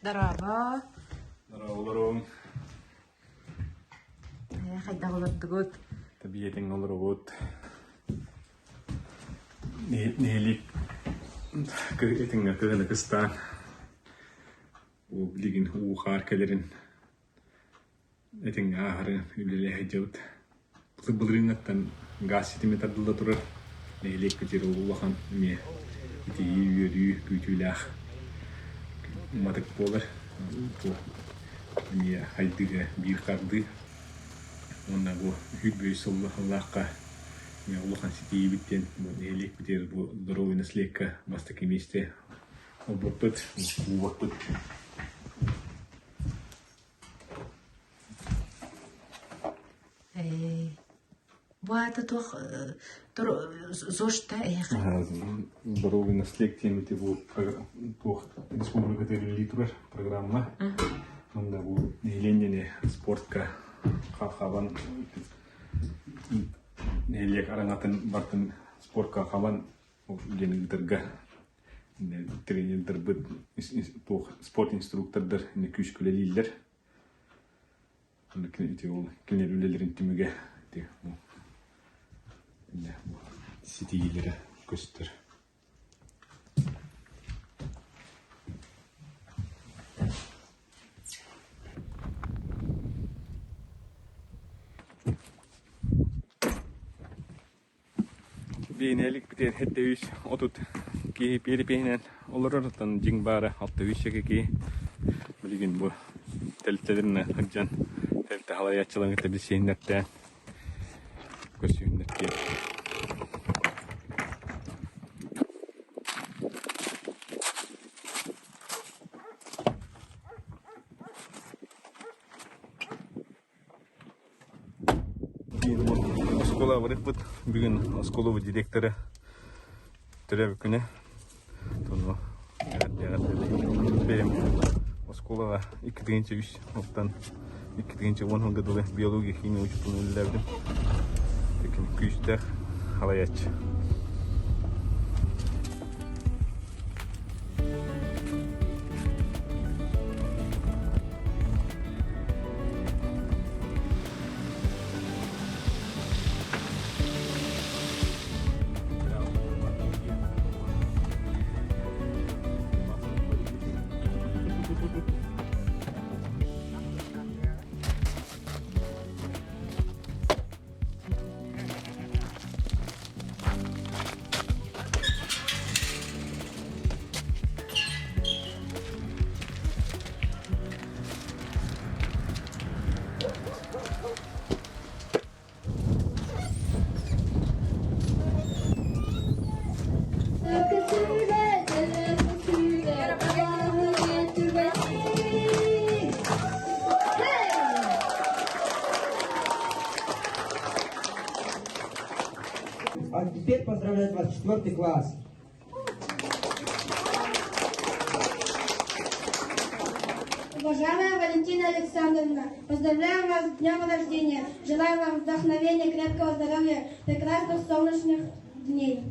Дорообо. Дорооболоруҥ. Хайдах олордугут? Тэбиэтиҥ олоробут. Нэһилиэк этиҥҥэ кыһыны кыстаан билигин уу хаар кэлэрин Этиҥҥэ ааһары үлэлэһэ сылдьабыт. Былырыыҥҥаттан гаас ситимэ тардылла турар. Нэһилиэкпитигэр улахан эмиэ итийии, үөрүү күүтүүлээх уматык буолар. Бу эмиэ хайдыыга биир хардыы. Уонна бу үһүс сыллаахха эмиэ улахан ситиһиибит диэн бу нэһилиэкпитигэр бу здоровый наследка бастакы миэстэ ылбыппыт, уубаппыт. Бу аата туох ЗОЖ-та эһиэхэ? Здоровый наследие диэмити бу туох республиката үлэлии турар программа. Онно бу нэһилиэнньэни спортка хабан нэһилиэк араҥатын бартын спортка хабан диэн ыытарга тренердарбыт туох спорт инструктордар күүскэ үлэлииллэр. Ити ол кинилэр үлэлэрин түмүгэ ити ситиһиилэрэ көстөр. Биэнэлик бүтэн 730 киһи перепиһинэн олорор, оттон дьиҥ баара 600 киһи. Билигин бу тэрилтэлэринэн сылдьан тэрилтэ салайааччыларын кытта билсиһиннэртээн көрсүһүннэртиэм. Оскуола барыппыт бүгүн оскуолабыт директора төрөөбүт күнэ. Тону бэйэм оскуолаҕа 2-3 оттон 2-10 сылга дылы биология, химия учууталын үлэлээбитим. Таким күүстээх халайааччы. А теперь поздравляет вас четвертый класс. Уважаемая Валентина Александровна, поздравляем вас с днем рождения. Желаем вам вдохновения, крепкого здоровья, прекрасных солнечных дней.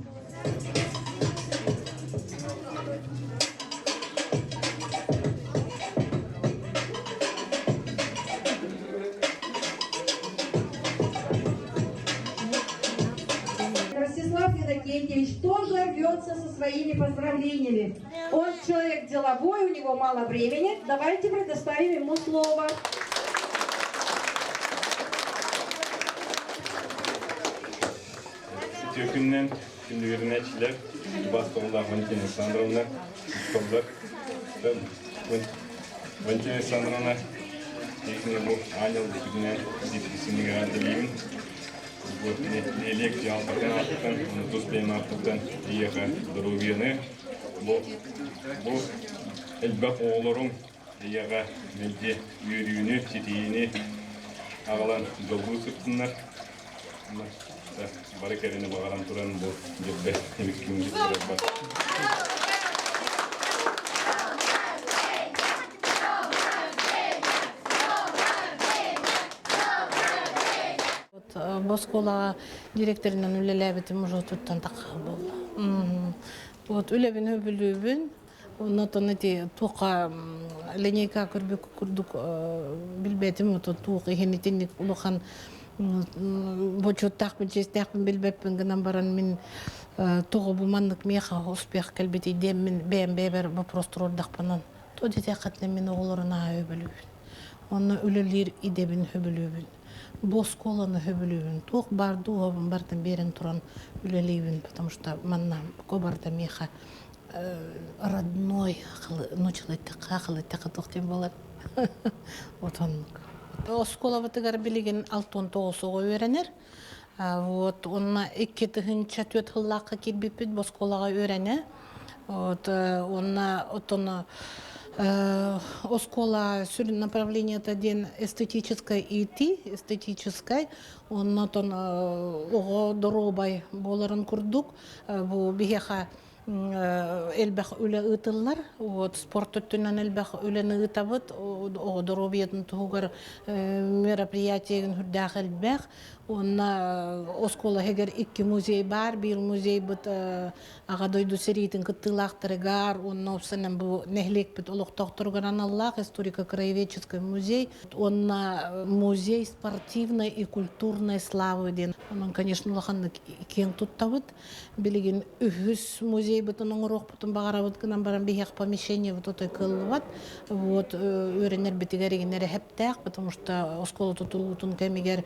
Ростислав Иннокентьевич тоже рвется со своими поздравлениями. Он человек деловой, у него мало времени. Давайте предоставим ему слово. Үтүө күнүнэн күндүгүрүнээччилэр, Бастоллаах Валентина Александровна, Толлар, Валентина Александровна, эйигин бу аанньал бүтүнэн дипписинигэр аатталыыбын. Бу нэһилиэк дьаһалтатын аатыттан, тус бэйэм ааппыттан эйиэхэ доруобуйаны, бу бу элбэх оҕолоруҥ эйиэхэ мэлдьи үөрүүнү, ситиһиини аҕалан дьоллуу сыттыннар. Бары кэрэни баҕаран туран бу дьэлбэ эмиккин турарбар. Бу оскуолаҕа директорынан үлэлээбитим уже туттан тахха буолла. Вот үлэбин өбүлүүбүн. Оннотон ити туохха линейка көрбүт курдук билбэтим отон туох иһин итинник улахан бочуоттаахпын чиэстээхпин билбэппин гынан баран мин тоҕо бу маннык миэхэ успех кэлбитий диэммин бэйэм бэйэбэр вопрос туруордахпынан то диэтэххитинэ мин оҕолору наһаа өбүлүүбүн онно үлэлиир идэбин сөбүлүүбүн бу оскуоланы сөбүлүүбүн туох баар дууһабын барытын биэрэн туран үлэлиибин потому что манна барыта миэхэ родной нууччалыйдахха халыйдахха туох диэн буолар вот оннук оскуолабытыгар билигин 69 оҕо үөрэнэр вот уонна 2004 сыллаахха киирбиппит бу оскуолаҕа үөрэнэ вот уонна оттон оскуола сүрүн направлениета диэн эстетическай иитии эстетическай уонна оттон оҕо доруобай буоларын курдук бу биһиэхэ элбэх үлэ ыытыллар. Вот спорт өттүнэн элбэх үлэни ыытабыт. Оҕо доруобуйатын туһугар мероприятиегын үрдээх элбэх. Уонна оскуола иһигэр икки музей баар. Биир музейбыт Аҕа дойду сэриитин кыттыылаахтарыгар уонна уопсайынан бу нэһилиэкпит олохтоохторугар аналлаах историко-краеведческий музей уонна музей спортивной и культурной славы диэн. Онон, конечно, улаханнык киэҥ туттабыт. Билигин үһүс музейбытын оҥоруохпутун баҕарабыт гынан баран биһиэх помещениебыт отой кыаллыбат. Вот үөрэнэрбитигэр игинэрэ эһэптээх, потому что оскуола тутуллуутун кэмигэр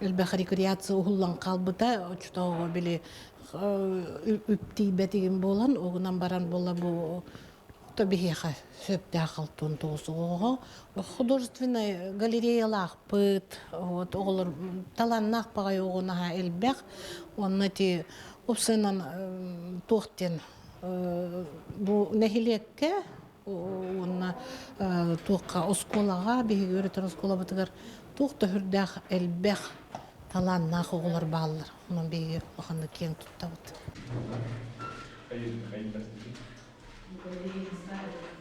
элбэх рекреация уһуллан хаалбыта. Оччотооҕу били үп тиийбэтигин буолан, угунан баран буолла бу то биһиэхэ сөптөөх 69 оҕоҕо художественнай галереялаахпыт вот оҕолор талааннаах баҕайы оҕо наһаа элбэх уонна ити уопсайынан туох диэн бу нэһилиэккэ уонна туохха оскуолаҕа биһиги үөрэтэр оскуолабытыгар туох да сүрдээх элбэх талааннаах оҕолор бааллар онон биһиги улаханнык киэҥ туттабыт.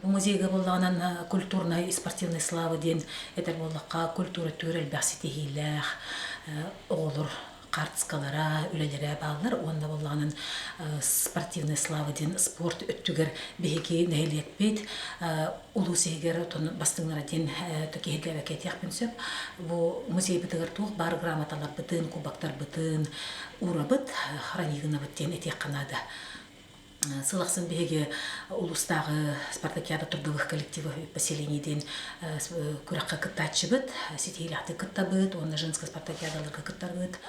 Музейга буоллаҕынан культурнай и спортивной слава диэн этэр буоллахха культура өттүгэр элбэх ситиһиилээх оҕолор хаартыскалара, үлэлэрэ бааллар уонна буоллаҕынан спортивная слава диэн спорт өттүгэр биһиги нэһилиэкпит улуус иһигэр отон бастыҥнара диэн киһиргээбэккэ этиэхпин сөп. Бу музейбытыгар туох баар грамоталарбытын, кубоктарбытын уурабыт, хранигынабыт диэн этиэххэ наада. Сыл ахсын биһиги улуустааҕы спартакиада трудовых коллективов и поселений диэн күрэххэ кыттааччыбыт, ситиһиилээхтик кыттабыт уонна женскай спартакиадаларга кыттарбыт.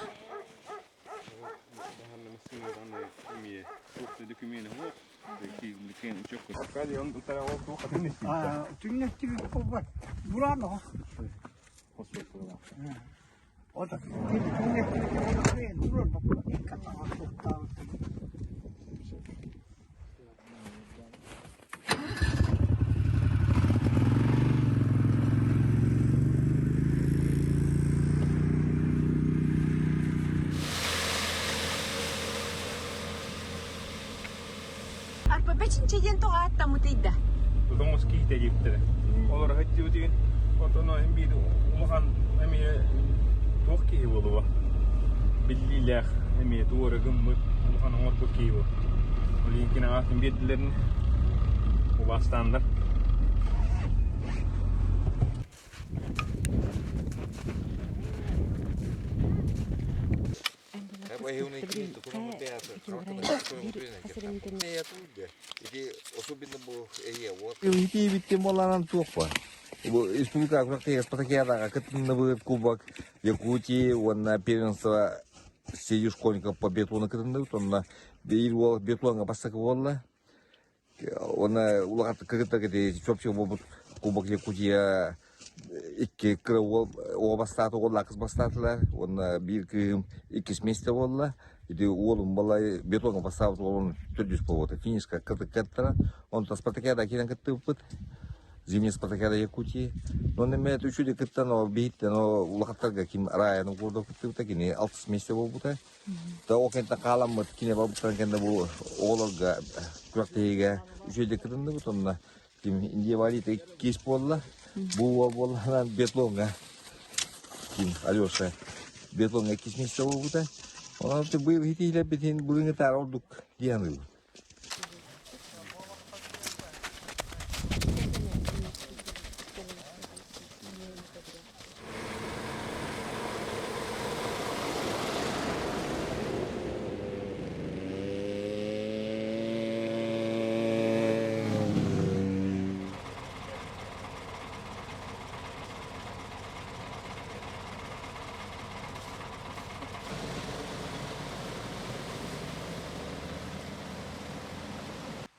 Арпа чинчэ диэн тоҕо ааттаммытый да? Тоҥус киһитэ диэбиттэрэ. Олор сылдьыбытыгын отоно биир улахан эмиэ туох киһи буолуо биллиилээх эмиэ туора гыммыт улахан оҥорбут киһи буол. Ол иһин кини аатын биэрдилэрин убаастааннар. Итиибиттин буоллаанан туох баар. Бу республика Спартакиадаҕа кытынныбыт Кубок Якутии уонна первенство среди школьников по биатлону кытынныбыт. Онно биир уол биатлоҥҥа бастакы буолла. Уонна улахан кыргыттар ити чопчу буолбут Кубок Якутия икки кыра уол оҕо бастаата, уоллаах кыз бастаатылар. Уонна биир кыыһым иккис миэстэ буолла. Ити уолум балай биатлоҥҥа бастаабыт уолум төрдүс буолбута. Финишка кыттара. Онтон спартакиада киирэн кыттыбыппыт. Зимняя спартакиада Якутии. Онно эмиэ үчүгэй кыттан, ол биһиттэн ол улахаттарга ким Раяны курдук кыттыбыта, кини алтыс миэстэ буолбута. Ол кэнниттэн хааламмыт кини барбыттарын кэннэ бу оҕолорго күрэхтэһиигэ үчүгэйдик кытынныбыт онно ким Индия валита иккис буолла бу уол буоллаҕына биатлоҥҥа ким Алеша биатлоҥҥа иккис миэстэ буолбута онон быйыл итиилэрбитин былыҥҥытаар ордук дии саныыбын.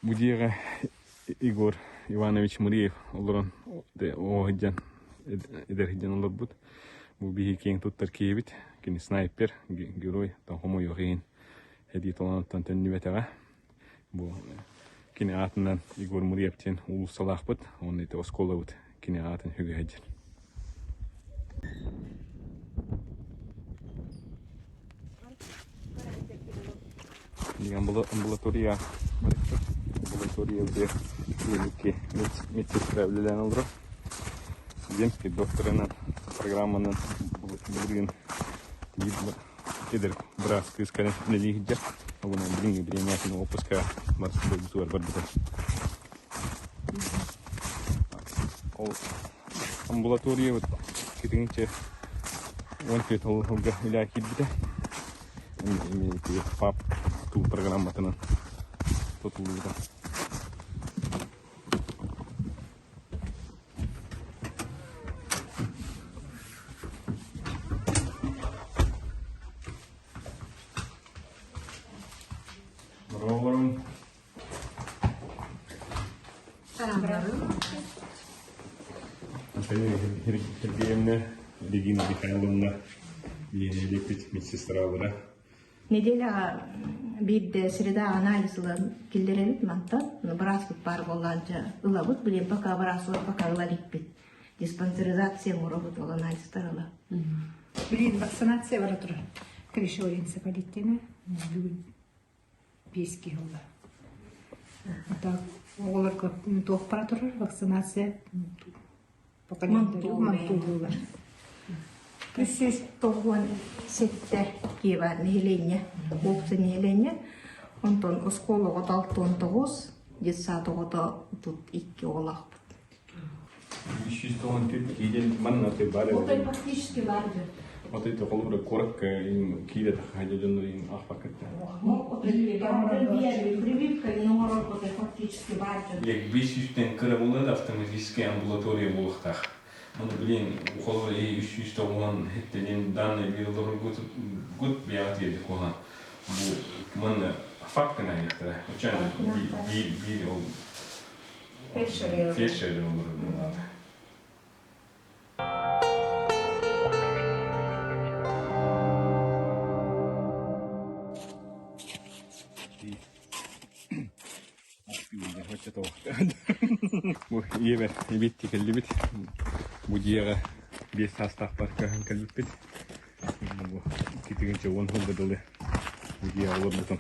Бу дьиэҕэ Егор Иванович Мыреев олорон оҕо эдэр сылдьан олорбут. Бу биһи киэҥ туттар киһибит. Кини снайпер, герой, хомойуох иһин сэрии толоонуттан төннүбэтэҕэ. Бу кини аатынан Егор Мыреев диэн уулуссалаахпыт уонна ити оскуолабыт кини аатын сүгэ сылдьар. Амбулатория амбулатория клиники медсестра үлэлээн олорор. Земский докторынан программанан былырыын эдэр быраас кыыс кэлэн үлэлии сылдьар. Онон билиҥҥи бириэмэтин отпуска дойдутугар барбыта. Ол амбулаториябыт китиҥчэ 14 сылга үлэ киирбитэ. ФАП туу программатынан тутуллубута. Здорово. Антонина Сергеевна, Регина Михайловна, Елена медсестралара. Неделяҕа биирдэ среда анализ ылан киллэрэбит мантан. Бырааспыт баар буоллаанча ылабыт. Билин пока быраас пока ыла иликпит. Диспансеризация оҥоробут ол анализтар ыла. Билин вакцинация бара турар. Клещевой энцефалит бүгүн биэс киһи буолла. Так оҕолорго туох бара турар вакцинация мантуулуулар. 397 киева нэһилиэнньэ, уопсай нэһилиэнньэ. Онтон оскуола оҕото 69, детсад оҕото 32 оҕолоохпут. 394 киирэн манна баар Отой практически баар Отой холобура куоракка киирэ тахха дьоннор ахпаккытта. Прививка оҥорор отой фактически баар дьон. Бес жүзден кыра буолар автоматическай амбулатория буолуохтаах. Оны билин холобура 390 хеттенин данные биир олорор гут бияҕа тиэрди куһаҕан. Бу манна факт гына Учан биир ол Фельдшер олорор буолаата. Бу ийэбэр эбиэтти кэллибит. Бу дьиэҕэ биэс саастаахпар көһөн кэлбиппит. Бу иккитигинчэ уон сылга дылы бу дьиэҕэ олорбутум.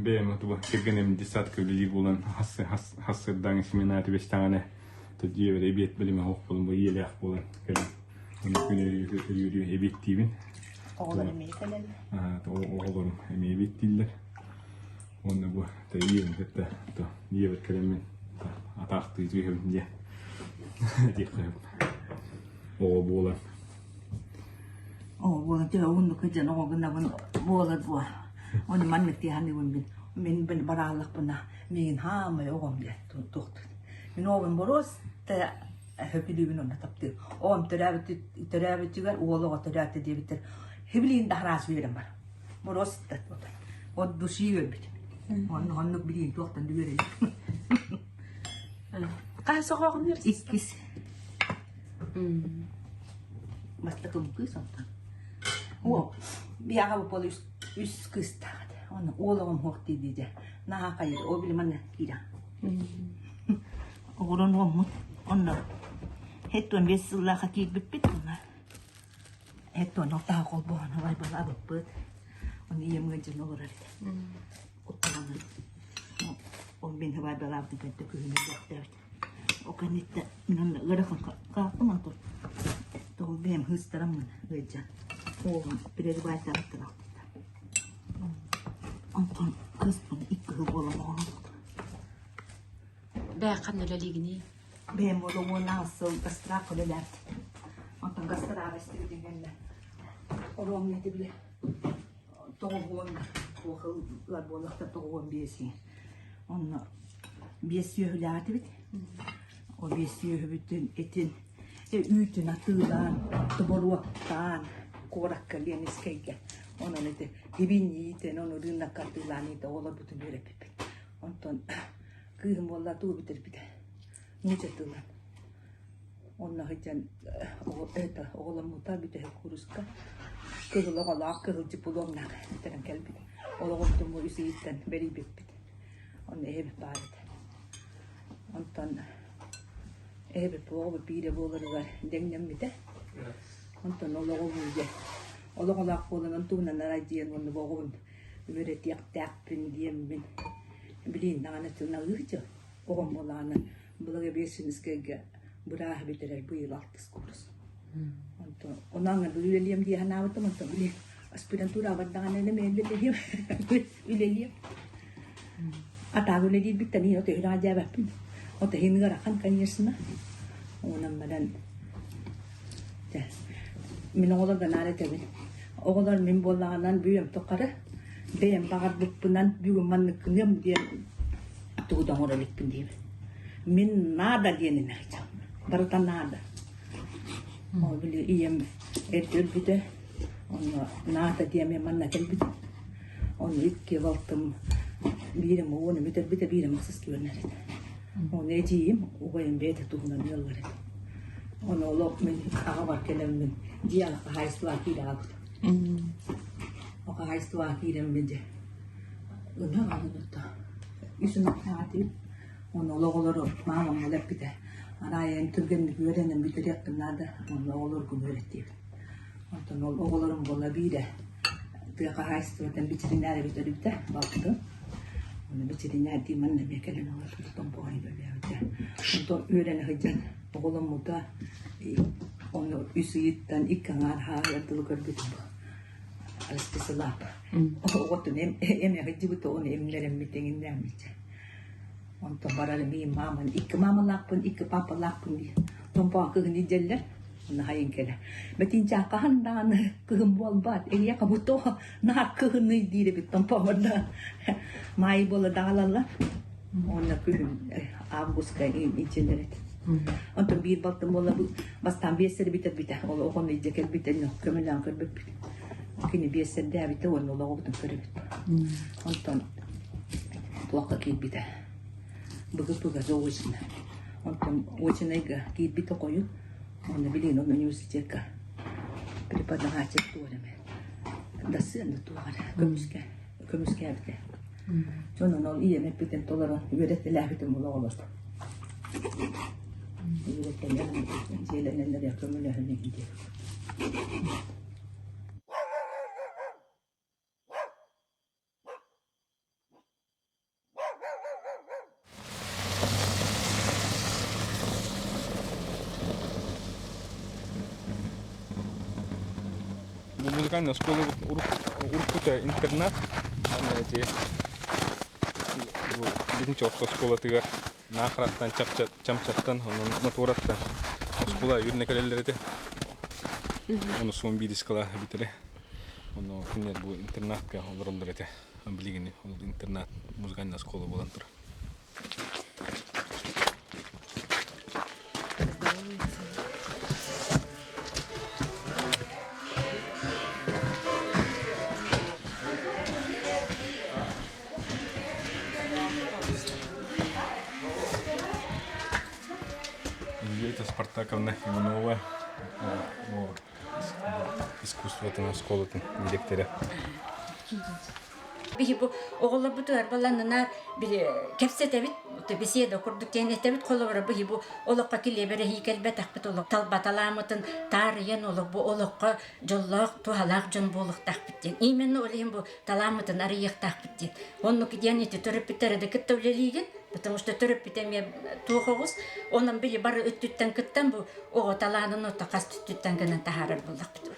Бэйэм туга кэргэним детсадка үлэлиир буолан хассырдаҥ семинар түбэстэҕинэ дьиэбэр эбиэт билимэ суох буолан бу ийэлээх буолан кэлэн күн өрүү эбиэттиибин. Оҕолор эмиэ кэлэллэр. Оҕолорум эмиэ эбиэттииллэр. Уонна бу ийэбин кытта ийэбэр кэлэммин атаахтыы түһэбин диye диэххэ оҕо буолан Оҕо буолан төһө уһуннук сылдьан оҕо гынабын буолар буо. Ону маннык тиэханыыбын мин. Мин били барааллахпына миигин хаамай оҕом диэн туохтун. Мин оҕобун боруоста хөпүлүүбүн онно таптыыр. Оҕом төрөөбүтүгэр уол оҕо төрөөтө диэбиттэр. Хибилиин да хараас үөрэн бар. Боруоста от души үөрбүт. Онно оннук билиин туохтан да үөрэлик. Хаһыс оҕоҕун Иккис. Бастакы кыыс онтон. О, биһиэхэ буол үс үс кыыстаах этэ. Онно уол оҕом суох дии дии Наһаа хайыр, ол били манна киирэ. Оҕурун уоммут. Онно 75 сыллаахха киирбиппит онно. Эт онно таах холбоон абайбалаабыппыт. Оны ийэм ыалдьан олорор этэ. Куттаҕынан. Ол мин хабайбалаабытын кэнтэ күһүнү диэхтээбит. Ол кэнниттэн мин ыарахан хааттым онтон тоҕо бэйэм хыыстараммын ыалдьан уолум перерывайтаабыттар алтыта. Онтон кыыспын икки сыл буолан оҕоломмут. Бээ ханна үлэлиигиний? Бэйэм буола уоннаах сыл гастрак үлэлээбит. Онтон гастрак истибитин кэннэ оруоҥҥа ити били тоҕуһуон туох ылар буоллахтар тоҕуһуон биэсиҥ. Онно биэс сүөһүлээх этибит. Ол биэс сүөһүбүтүн итин үүтүн атыылаан, тоборуоктаан куоракка Ленинскэйгэ онон ити ибин иитэн, ону рынокка атыылаан ити оҕолорбутун үөрэппиппит. Онтон кыыһым буолла тугу бүтэрбитэ нуучча тылын. Онно сылдьан это оҕоломмута бүтэһик кууруска кыһыл оҕолоох кыһыл дипломнаах бүтэрэн кэлбит. Ол оҕобутун бу үс ыйыттан бэрийбиппит. Онно эһэбит баар этэ. Онтон эһэбит оҕобут биирэ буоларыгар дэҥнэммитэ. Онтон ол оҕобун дьэ олох олоох буолан онтугунан арай диэн уонна бу оҕобун үөрэтиэхтээхпин диэммин билиин даҕаны тыналыы дьыл оҕом буолаҕына Благовещенскайга бырааһы бүтэрэр быйыл алтыс курс. Онтон онон үлэлиэм дии санаабытым, онтон били аспирантура бардаҕына эмиэ үлэлиэм үлэлиэм. Атаак үлэлиирбиттэн иһин ото иһин дьээбэппин. Ото иһин ыарахан, конечно. Онон баран мин оҕолорго наар этэбин. Оҕолор мин буоллаҕынан бүөм тухары бэйэм баҕарбыппынан бүгүн маннык гыныам диэн тугу да оҥоро иликпин диибин. Мин наада диэнин айдьам. Барыта наада. Ол били ийэм эрдэ өлбүтэ. Онно наада диэми манна кэлбит. Онно икки балтым биирим уону бүтэрбитэ, биирим ахсыс күөннэр этэ. Ону эдьиийим убайым бэйэтэ туһунан ыаллар этэ. Ону олох мин аҕабар кэлэммин дьиэ хаһаайыстыбаҕа киирэ хаалбытым. Хаһаайыстыбаҕа киирэммин дьэ ынах аҕабыта үс ынахтаах этибит. Ону ол оҕолору маамам ол эппитэ араайан түргэнник үөрэнэн бүтэриэхпин наада уонна оҕолоргун үөрэт диэбит. Онтон ол оҕолорум буола биирэ тыа хаһаайыстыбатын ветеринар эбит өлбүтэ балтым. Ону ветеринар дии манна эмиэ кэлэн олорбут томпоҕой өлөөбүтэ. Онтон үөрэнэ сылдьан оҕоломмута ону үс ыйыттан икки аҥаар ааһыар дылы көрбүтүм. Расписалап. Оҕотун эм эҕиддьибит оҕону эмнэрэммит эҥиннээммит. Онтон барар миин мааман икки маамалаахпын, икки паапалаахпын дии. Томпоон кыһын илдьэллэр. Онно хайын кэлэ. Бэтинчээх хаһан даҕаны кыһын буолбат. Эйиэхэ бу тоҕо наар кыһыный диир эбит томпоомордо. Маайы буола даҕалаллар. Уонна күһүн августка илдьэллэр этэ. Онтон биир балтым буола бастаан биэссэри бүтэрбитэ. Ол оҕону илдьэ кэлбитэ, көмөлөөн көрбүппүт. Кини биэссэрдээбитэ уонна ол оҕобутун көрөбүт. Онтон туохха киирбитэ. БГП-га заочно. Онтон очнайга киирбитэ хойут. Уонна билигин ол университекка преподаватель туох эмэ дассыан да туох эрэ көмүскэ көмүскээбитэ. Дьонун ол ийэм эппитин толорон үөрэтэлээбитим ол оҕолор. Үөрэтэлээн дьиэлэнэллэрэ көмөлөһөн игин диэбит. Бу музыкальная оскуола уруккута интернат эти бу орто оскуолатыгар Наахараттан, Чамчаттан, онон Мотуораттан оскуола үүрнэ кэлэллэр этэ. Ону суон биирис кылаа бүтэрэ. Ону кинилэр бу интернатка олороллор этэ. Билигин ол интернат музыкальная школа буолан турар. Елизавета Спартаковна Иванова искусствотын оскуолатын директора. Биһи бу оҕолорбутугар баланнанаар били кэпсэтэбит, беседа курдук диэн этэбит холобура биһи бу олоххо килиэбэрэһии кэлбэтэхпит олох талбаталаамытын таарыйан олох бу олоххо дьоллоох туһалаах дьон буолуохтаахпыт диэн именно ол иһин бу талааммытын арыйыахтаахпыт диэн. Оннук диэн ити төрөппүттэрэ да кытта үлэлиигин, потому что төрөппүт эмиэ туох оҕус, онон били бары өттүттэн кыттан бу оҕо талаанын ото хас өттүттэн гынан таһаарар буоллахпыт.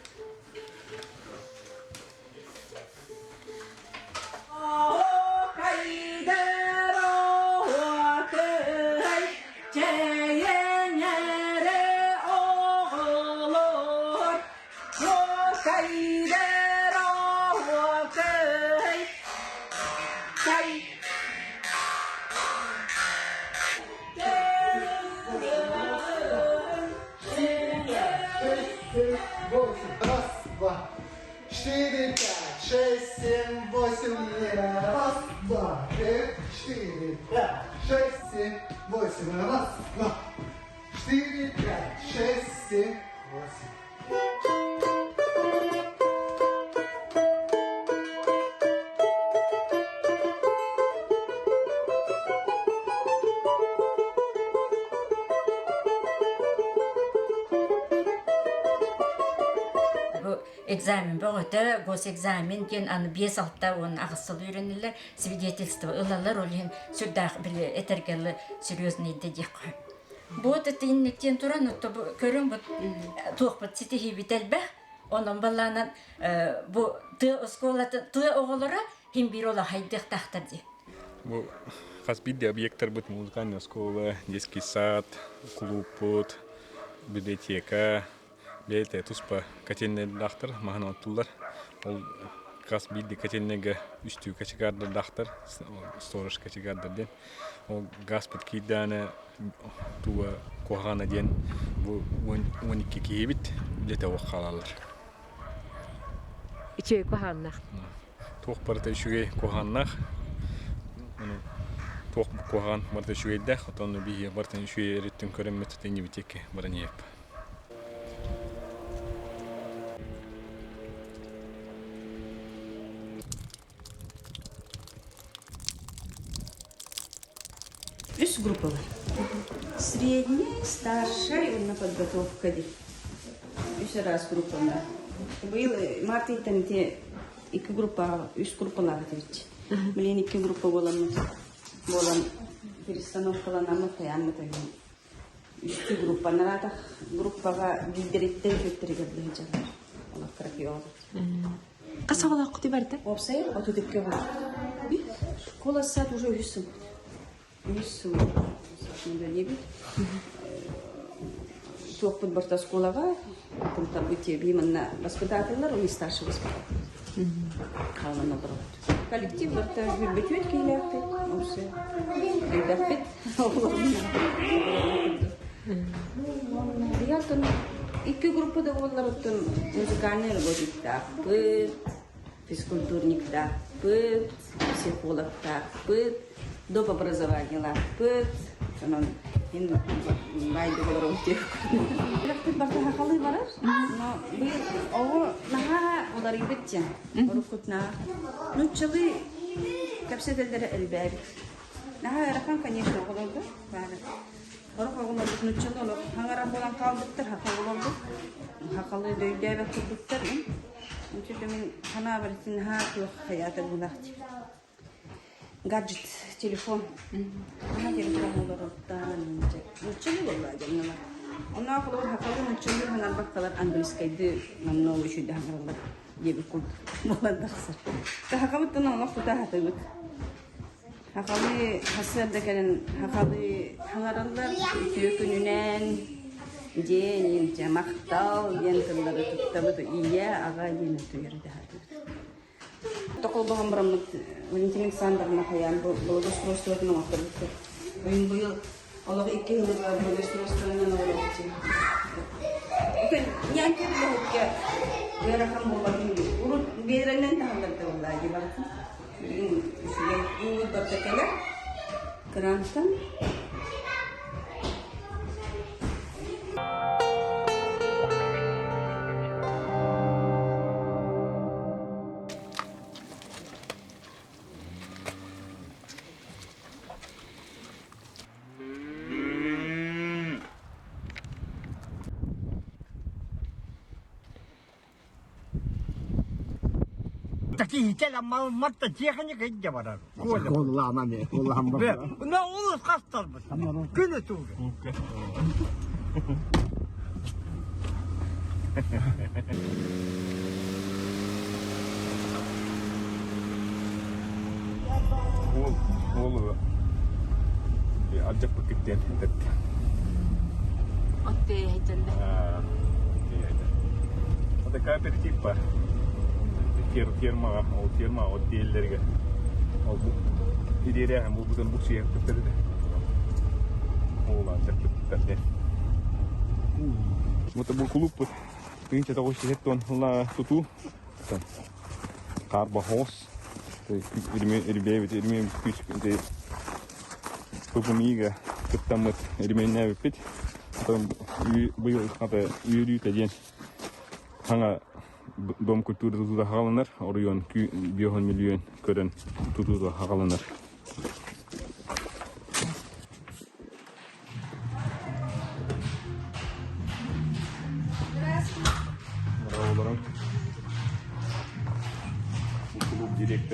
экзамен бөҕөтө, госэкзамен диэн аны 5-6 уон аҕыс сыл үөрэнэллэр, свидетельство ылаллар, ол иһин сүрдээх били этэргэ серьезный да диэххэ. Бу инниктиэн туран, көрүҥ бу туохпут ситиһиибит элбэх. Онон баллаанан бу тыа оскуолатын тыа оҕолоро хин биир олохайдыахтаахтар дии. Бу хас биирдии объектарбыт музыкальная школа, детский сад, клубпут, библиотека, бэйэтэ туспа котельнайдаахтар, маһын оттуллар. Ол хас биирдии котельнайга үстүү кочегардардаахтар, сторож кочегардар диэн. Ол газпыт киирдэҕинэ туга куһаҕана диэн бу 12 киһибит үлэтэ суох хаалаллар. Үчүгэй куһаҕаннаах. Туох барыта үчүгэй куһаҕаннаах. Ону туох куһаҕан барыта үчүгэйдээх, оттон биһиги барытын үчүгэй өрүттүн көрөммүт тэннибитикки баран иһэп. Үс группалар. Средняя, старшая уонна подготовка диэн. Үс араас группалар. Быйыл март ыйтан ити икки группаҕа, үс группалаах этибит. Билигин икки группа буоламмыт буолан перестановкаланаммыт хайааммыт ойуун үстүү группа нараатах группаҕа биирдэриттэн түөртэригэр быһыдьаллар. Олох кыракый оҕолор. Хас оҕолооххутуй барыта? Уопсайа 32 оҕолоох. Школа сад уже үһүс сыл. Үһүс сыл үлэлиибит. Туохпут барыта оскуолаҕа, пунктарбыт тиэбии манна воспитателлар, уонна старший воспитатель. Хаалан олоробут. Коллектив барыта сүүрбэтүөт киһилээхпит. Уопсайа элбэхпит. Оттон икки группа да буоллар оттон музыкальный работниктаахпыт, физкультурниктаахпыт, психологтаахпыт, доп образованиелаахпыт. Онон мин баайдык олоробут диэхпит барыта сахалыы барар. Но быйыл оҕо наһаа уларыйбыт диэн. Уруккут наһаа нууччалыы кэпсэтэллэрэ элбээбит. Наһаа ыарахан, конечно, оҕолорго баара. Сорох оҕолорбут нууччалыы олох хаҥарар буолан хаалбыттар, саха оҕолорбут сахалыы да өйдөөбөт курдуктар. Ончу мин санаабар ити наһаа туох хайаата быһыылаах дии. Гаджет, телефон. Наһаа телефон олороттаан нууччалыы буолла дьоннолор. Онно холобур сахалыы нууччалыы хаҥарбаккалар английскайдыы намного үчүгэй хаҥараллар диэбит курдук буолан тахсар. Сахабыт олох тута сатыыбыт. Сахалыы сарсыарда кэлэн сахалыы саҥараллар, үтүө күнүнэн, диэн дьэ махтал диэн тыллары туттабыт, ийэ, аҕа диэн утуйары даһатыбыт. Токолбоһон бараммыт Валентина Александровна хайаан благоустройствотын оҥотторбуттар. Быйыл быйыл олох икки сылыгар благоустройствонан олоробут. Нянька билэһиккэ ыарахан буолбатын урут биэрэннэн таһалларда буоллаа дии барытын. Билигин үчүгэй уубут барыта кэлэр. Крантан. Такие марта техника идде барар. Коллааман коллаам На улус хастарбыт. Күнү тууга. Ол ол алдьаппыт киттиэн этэтти. Отте хитенде. Это кооператив бар. Фермаға, ол ферма от диэллэргэ. Ол бу идиэрээһин булбутун буксуйан көттөрүдэ. Ол алдьаппыттар. Вот бу клубпут 1970 ла тутуу. Хаарба хоҕус. Ирбээбит, ирмиэбит күүс ППМИ-га кыттаммыт иримиэннээбиппит. Потом быйыл хата үөрүүтэ диэн саҥа дом культуры тутуута хааланар, оройуон биоһон миллион көрөн тутуута хааланар. Олорон.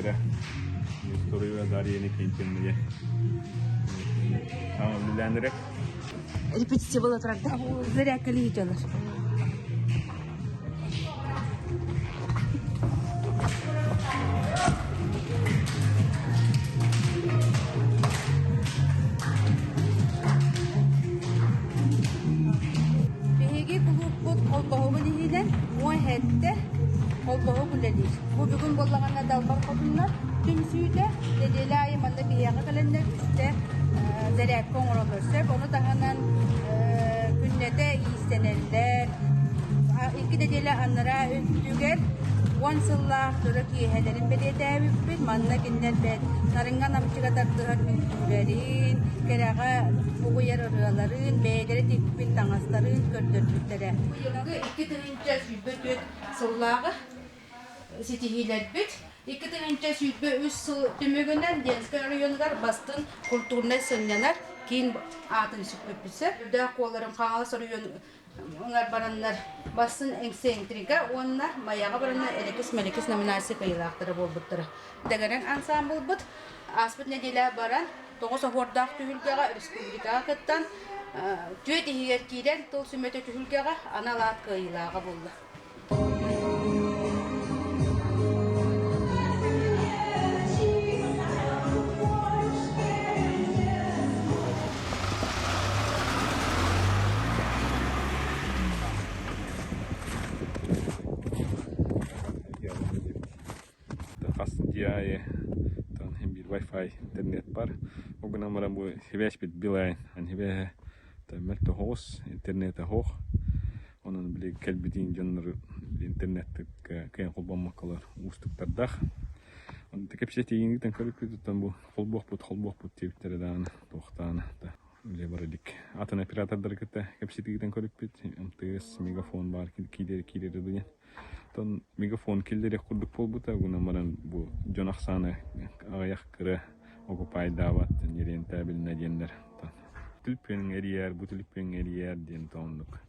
директора Несториева Дарья Никитична саҥа үлэлээн эрэр. Репетиция буола турар да? Зарядкалыы ыыталлар. Биһиги кулууппут холбоһугун иһинэн 17 холбоһук үлэлиир. Бу бүгүн буоллаҕына Далбар Хотуннар түмсүүтэ нэдиэлэ аайы манна биһиэхэ кэлэннэр үстэ зарядка оҥороллор сөп. Ону таһынан күннэтэ иистэнэллэр. Икки нэдиэлэ анараа өттүгэр уон сыллаах дьоро киэһэлэрин бэлиэтээбиппит. Манна кинилэр бэт нарыҥҥа намчыга тардыһар үҥкүүлэрин, кэрэҕэ угуйар ырыаларын, бэйэлэрэ тикпит таҥастарын көрдөрбүттэрэ. Быйылгы 2024 сыллааҕы ситиһиилэрбит 2023 сыл түмүгүнэн Ленскэй оройуонугар бастыҥ культурнай сынньанар киин аатын сүкпүппүт сөп. Үрдээх куоларын Хаҥалас оройуонугар бараннар бастыҥ эксцентрика уонна Майаҕа бараннар Элекис-Мелекис номинация кыайыылаахтара буолбуттара. Дэгэрэҥ ансаамбылбыт ааспыт нэдиэлэ баран тоҕус оһуордаах түһүлгэҕэ республикаҕа кыттан түөрт иһигэр киирэн тыл сүмэтэ түһүлгэҕэ анал аат кыайыылааҕа буолла. Хас дьиэ аайы биир Wi-Fi интернет бар. Ол гынан баран бу сибээспит Билайн сибээһэ мөлтөх оҕус, интернетэ суох. Онон били кэлбитин дьоннору интернеттик кыайан холбоммокколор уустуктардаах. Онно кэпсэтиигиттэн көрүккүтүттэн бу холбуохпут холбуохпут диэбиттэрэ даҕаны туохтааны да үлэ бара илик. Атын оператордары кытта кэпсэтиигиттэн көрүкпүт МТС, Мегафон баар киирэр киирэр диэн. Оттон Мегафон киллэриэх курдук буолбута, гынан баран бу дьон ахсаана аҕыйах кыра окупайдаабат, нерентабельно диэннэр. Түлпүөн эрийээр, бу түлпүөн эрийээр диэн тооннук.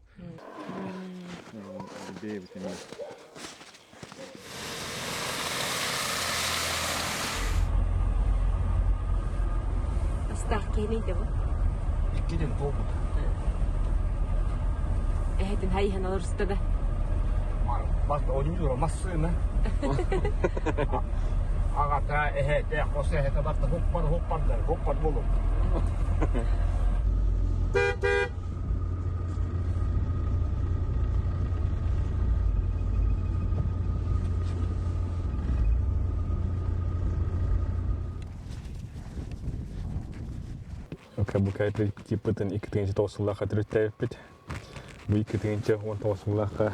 Бэйэбит эмиэ Астаах киһиний да бу? Иккитин туолбут. Эһэтин хайыһан олоруста да? Бас ойнуура массыына. Аҕата, эһэтэ, хос эһэтэ барта хуппар хуппардар, хуппар буолук. Бу кооперативпытын 2009 сыллаахха төрүттээбиппит. Бу 2019 сыллаахха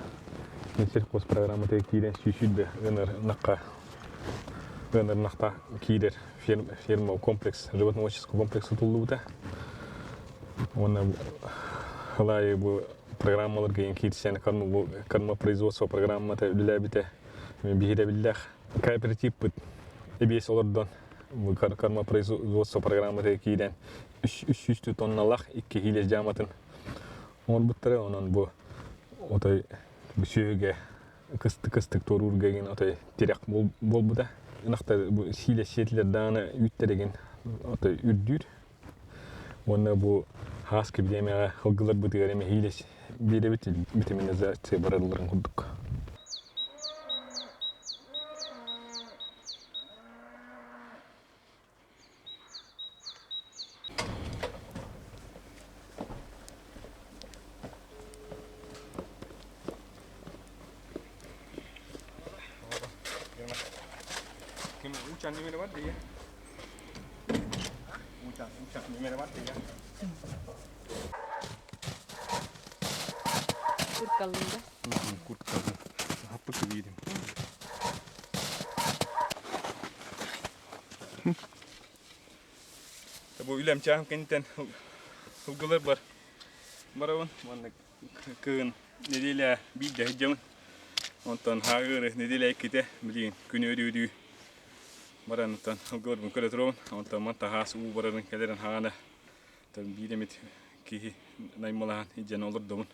сельхоз программатыгар киирэн сүүсүүрбэ ыныр ынахха ыныр ынахта киирэр ферма комплекс животноводческий комплекс тутуллубута. Уонна Халаайы бу программаларга киирсэн кормопроизводство программата үлэлээбитэ биһирэбиллээх. Кооперативпыт эбиэс олордон кормопроизводство программатыгар киирэн 300 тонналаах икки киилэ дьааматын оҥорбуттара. Онон бу отой сүөһүгэ кыстык-кыстык туоруурга игин отой тирэх буолбута. Ынахтар бу сиилэ сиэтилэр даҕаны үүттэригин отой үрдүүр. Уонна бу хааскы бириэмэҕэ ылгыларбытыгар эмэһиилэ биэрэбит витаминизация барылларын курдук. Курткаллын да? Курткаллын. Хаппык видим. Бу үлэм чааһым кэнниттэн сылгылар бар. Барабын. Маннык кыһын нэдиэлэ биирдэ сылдьабын. Онтон хаагыры нэдиэлэ иккитэ билигин күн өрүү баран оттон сылгыларбын көрө туруом. Онтон ман таһаас уу барарын кэлэрин хаҕана биир эмит киһи наймылаһан илдьэн олордобун.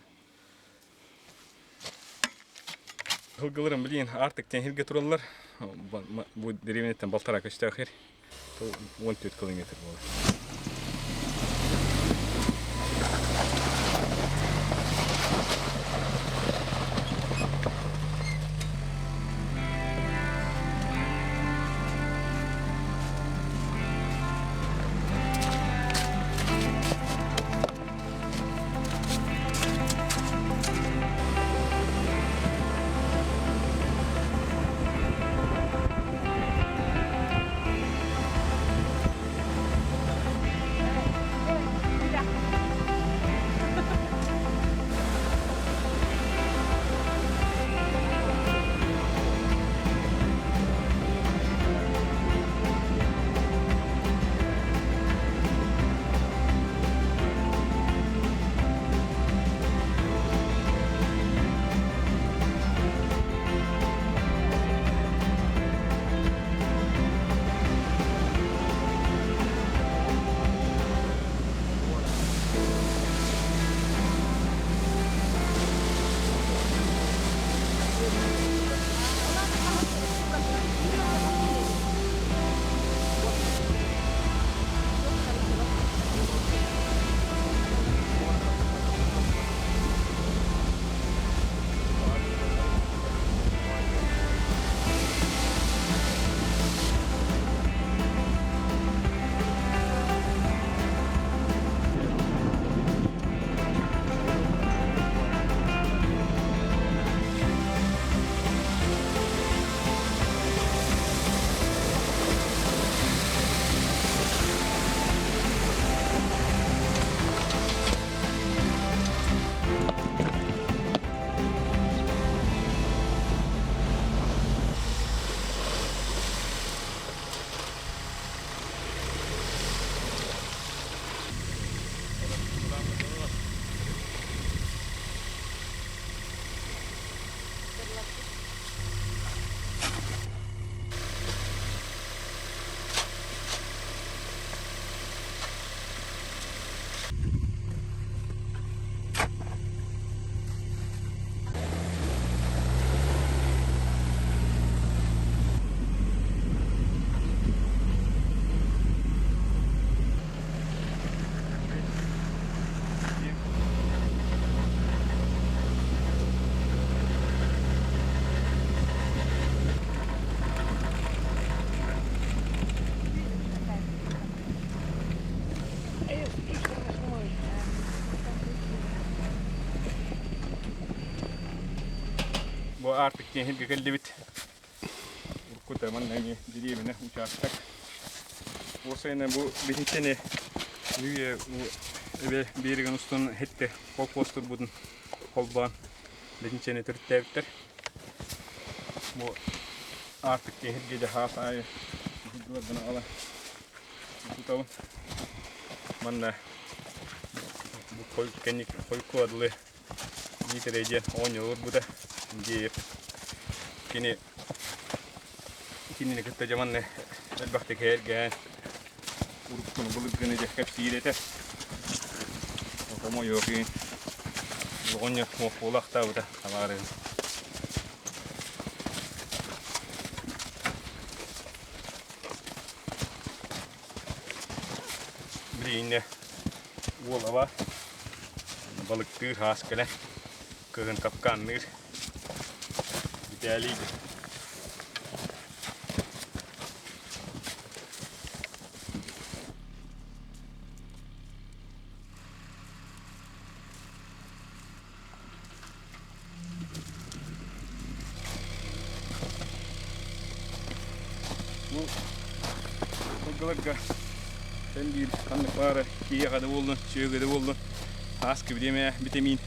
Сылгыларым билигин Артык диэн сиргэ тураллар. Бу дэриэбинэттэн балтараа көстөөх сир. 14 километр буолар. Бу Артык диэн сиргэ кэллибит. Уруккута манна эмиэ дэриэбинэ учаастак. Уопсайынан бу биһиктини Нүүйэ эбэ биэригин устун хетте колхоз турбутун холбоон битинчэни төрүттээбиттэр. Бу Артык диэн сиргэ дьэ хаас аайы сылдьыларбын аҕала тутабын. Манна бу кэнник хойку адылы Дмитрий диэн оонньуулурбута диэп кини кинини кытта дьэ манна элбэхтик эргээн уруккуну былыргыны дьэ кэпсиир этэ. Хомойуох иһин оҕонньор буолаахтаабыта табаарыһым. Билигин уолаба балыктыыр хаас кэлэн кыһын капкаанныыр Виталий Бу сылгыларга сен биир ханнык баара киһиэхэ да буоллун, сүөгэ да буоллун ааскы бириэмэ битэмиин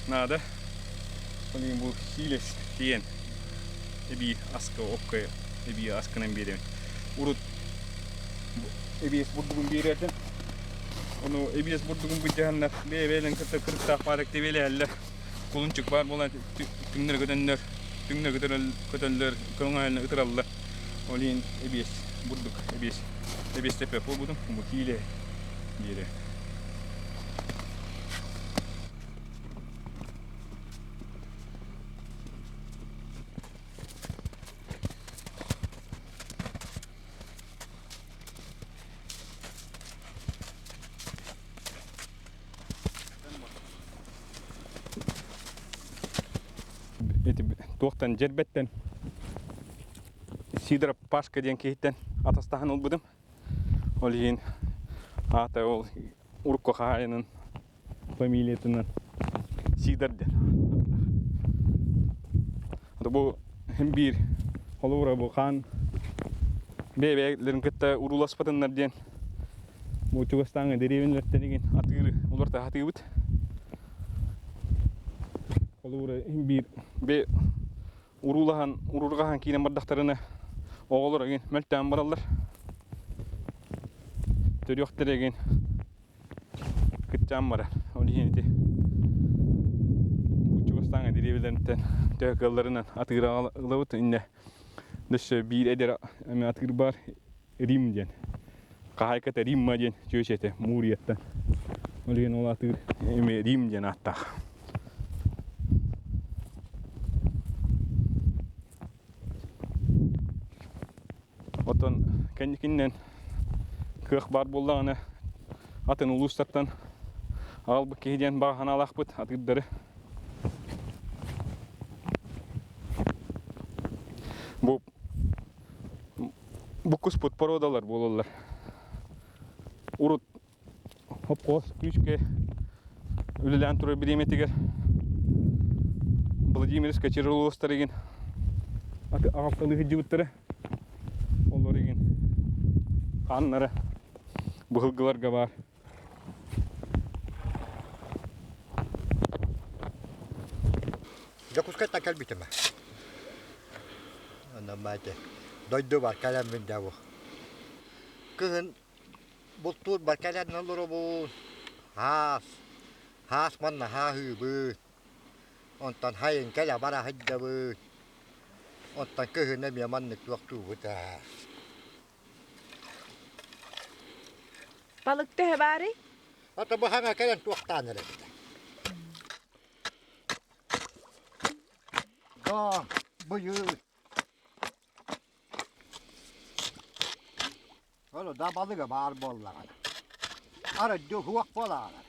наада. Ол иһин бу сиилэс тиийэн эбии аска окко эбии аскынан биэрэбин. Урут эбиэс бурдугун биэрэрдим. Ону эбиэс бурдугун былдьаһаннар бэйэ-бэйэлэрин кытта кырыктаах баарык тэбиэлэһэллэр. Кулунчук баар буолан түҥнэри көтөннөр, түҥнэри көтөллөр, көҥөһөннө ытыраллар. Ол иһин эбиэс бурдук эбиэс эбиэс тэппэт буолбутум. Бу киилэ биэрэ. Туохтан дьэрбэттэн Сидоров Пашка диэн киһиттэн атастаһан ылбытым. Ол иһин аата ол урукку хаһаайынын фамилиятынан Сидор диэн. Бу хим биир холобура бу хаан бэйэ-бэйэлэрин кытта урууласпатыннар диэн бу чугастааҥы дэриэбинэлэртэн игин атыыры уларта сатыыбыт. Холобура хим биир бэйэ уруулаһан уруурҕаһан киирэн бардахтарына оҕолор игин мөлтөөн бараллар. Төрүөхтэрэ игин кытчаан барар. Ол иһин ити чугастааҥы дэриэбинэлэриттэн төһө кыалларынан атыыра ылабыт. Иннэ өссө биир эдэр эмэ атыыр баар Рим диэн. Хаһаайката Римма диэн чүөчэтэ Мурияттан. Ол иһин ол атыыр эмэ Рим диэн ааттаах. Оттон кэнникиннэн кыах баар буоллаҕына атын улуустартан аҕалбыт киһи диэн баҕа санаалаахпыт атыырдары. Бу буккуспут породалар буолаллар. Урут Хопхоос күүскэ үлэлээн турар бириэмэтигэр Владимир Скачероловтар игин аҕалталыы сылдьыбыттара. Олор игин хааннара быһылгыларга баар. Дьокуускайтан кэлбитим. Онон маате дойду бар кэлэммин да бу. Кыһын Бултуур баркаларынан олоробун. Хаас, хаас манна хааһыыбыт. Онтон хайын кэлэ бара сылдьабыт. Оттон кыһын эмиэ маннык туохтуубут ээ. Балык төһө баарый? Ото бу хаҥа кэлэн туохтаан эрэбит. Доо, быйыл Ол да балыга баар буоллаҕына. Арыдды уһуох буолаалар.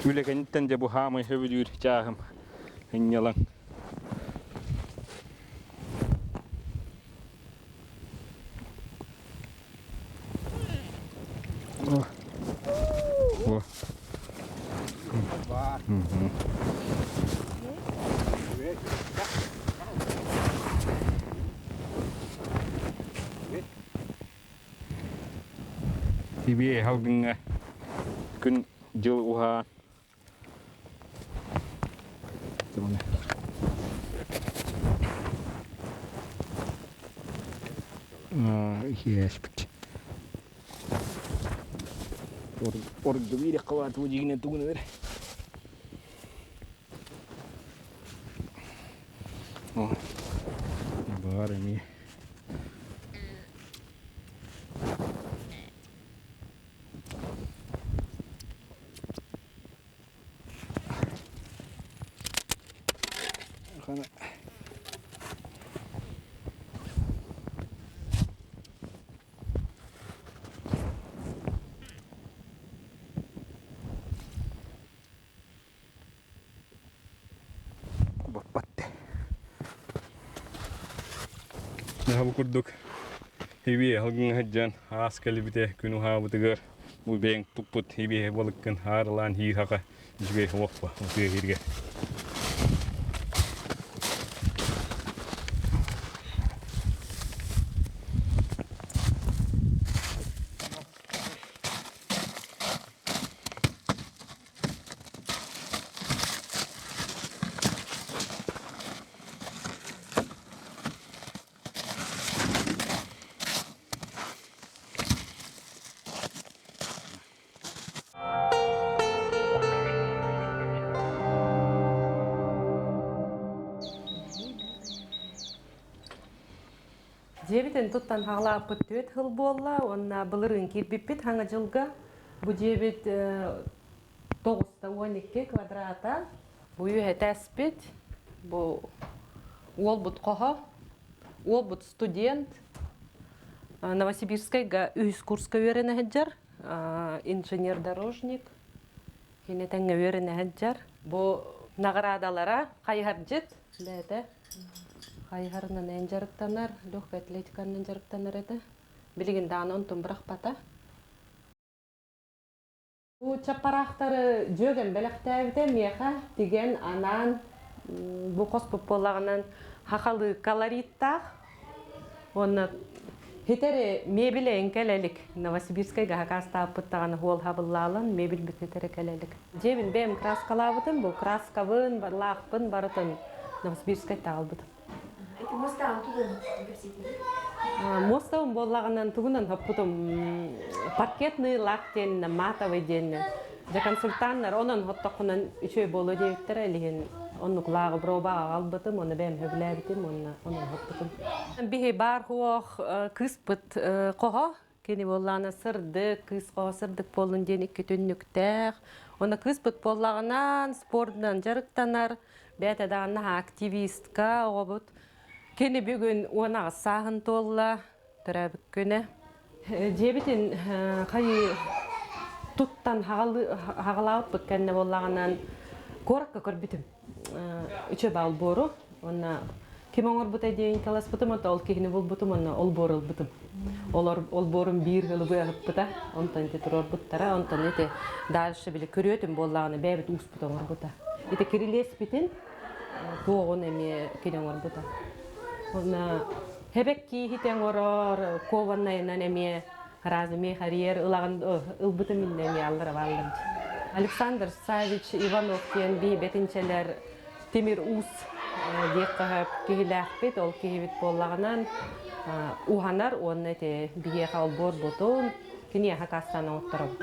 Үлэ кэнниттэн дьэ бу хаамай сөбүлүүр чааһым ынньалаҥ. О. Тибиэ халгыҥҥа күн дьыл уһаан Иһээспит. Ордук иирэххэ дьигинэн тугунар. Баар эмиэ. Баппат. Бу курдук Ибиэ алгыҥ сылдьан аас кэлбитэ күн уһаабытыгар бу бэйэҥ туппут ибиэ балыккын аарылаан һиир-хаха үчүгэй уоппа утуйа иһиргэ. Дьиэбитин туттан хаалааппыт түөрт сыл буолла уонна былырыын киирбиппит хаҥа дьылга. Бу дьиэбит 912 квадрата. Бу үөһэтээспит, бу уолбут хоһо, уолбут студент. Новосибирскайга үһүс курска үөрэнэ сылдьар, инженер-дорожник. Кини тэҥҥэ үөрэнэ сылдьар. Бу наҕараадалара хайыһардьыт бэйэтэ хайыһарынан эн дьарыктанар, легкая атлетиканан дьарыктанар этэ. Билигин даҕаны онтун бырахпата. Бу чаппараахтары дьүөгэм бэлэхтээбитэ миэхэ тигэн анаан бу хоспут буоллаҕынан хахалыы колориттаах уонна хитэри мебель эйин кэлэлик Новосибирскай гаһакаастааппыт даҕаны хуол хабыллаалан мебель бүтүтэрэ кэлэлик. Дьиэбин бэйэм краскалаабытым, бу краскабын, лаахпын барытын Новосибирскай таҕалбытым. Муостабын буоллаҕынан тугунан хоппутум паркетный лак диэн матовый диэн дьэ консультаннар онон хоттоххунан үчүгэй буолуо диэбиттэрэ илиһин оннук лааҕы бробаҕа аҕалбытым уонна бэйэм сөбүлээбитим уонна онон хоппутум. Биһи баар хуох кыыспыт хоһо Кини буоллаҕына сырдык, кыыс хоһо сырдык буоллун диэн икки түннүктээх. Уонна кыыспыт буоллаҕынан спордунан дьарыктанар, бэйэтэ даҕаны наһаа активистка оҕобут. Кини бүгүн 18 сааһын туолла, төрөөбүт күнэ. Дьиэбитин хайыы туттан хаҕалаабыппыт кэннэ буоллаҕынан куоракка көрбүтүм. Үчүгэй балбуору уонна ким оҥорбута диэн таласпытым, онто ол киһини булбутум уонна олбуор ылбытым. Олор олбуорум биир ылы быаһыппыта, онтон ити туруорбуттара, онтон ити дальше били күрүөтүм буоллаҕына бэйэбит ууспут оҥорбута. Ити кирилиэспитин туоҕун эмиэ кини оҥорбута. Уонна хэбэк кииһитэ оҥорор, кованнайынан эмиэ Разумей харьер ылаҕын ылбытым иннэ эмиэ аллара бааллар. Александр Савич Иванов диэн биһи бэтинчэлэр тимир уус диэххэ киһилээхпит. Ол киһибит буоллаҕынан уһанар уонна ити биһиэхэ олбуор бутун киниэхэ кассаны оҥотторобут.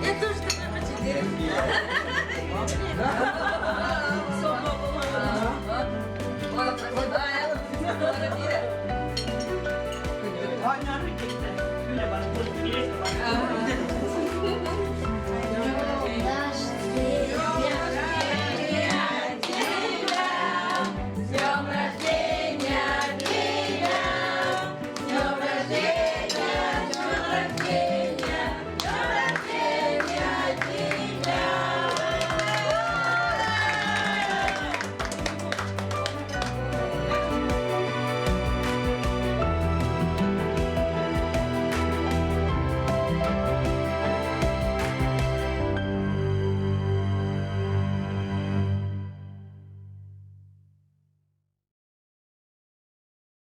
Я тоже такой хочу